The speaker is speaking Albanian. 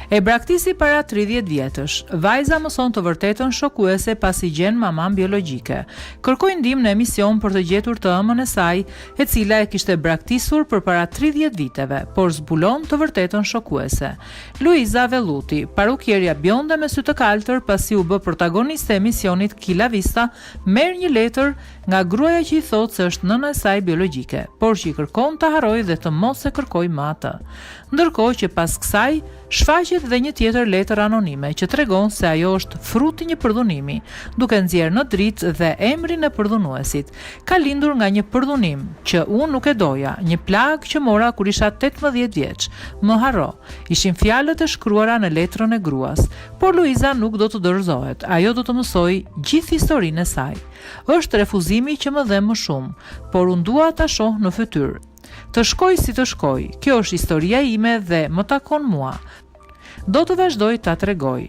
E braktisi para 30 vjetësh. Vajza mëson të vërtetën shokuese pasi gjen mamanë biologjike. Kërkoi ndihmë në emision për të gjetur të ëmën e saj, e cila e kishte braktisur përpara 30 viteve, por zbulon të vërtetën shokuese. Luiza Velluti, parukierja bjonde me sy të kaltër pasi u bë protagoniste e emisionit Chi l'ha vista, merr një letër nga gruaja që i thotë se është nëna e saj biologjike, por që i kërkon ta harrojë dhe të mos e kërkojë më atë. Ndërkohë që pas kësaj, shfaqet dhe një tjetër letër anonime që tregon se ajo është frut i një përdhunimi, duke nxjerrë në dritë dhe emrin e përdhunuesit. Ka lindur nga një përdhunim, që unë nuk e doja, një plagë që mora kur isha 18 vjeç. Më harro. Ishin fjalët e shkruara në letrën e gruas. Por Luiza nuk do të dorëzohet, ajo do të mësojë gjithë historinë e saj. Është refuzimi që më dhemb më shumë, por unë dua ta shoh në fytyrë. Të shkojë si të shkojë, kjo është historia ime dhe më takon mua. Do të vazhdoj ta tregoj.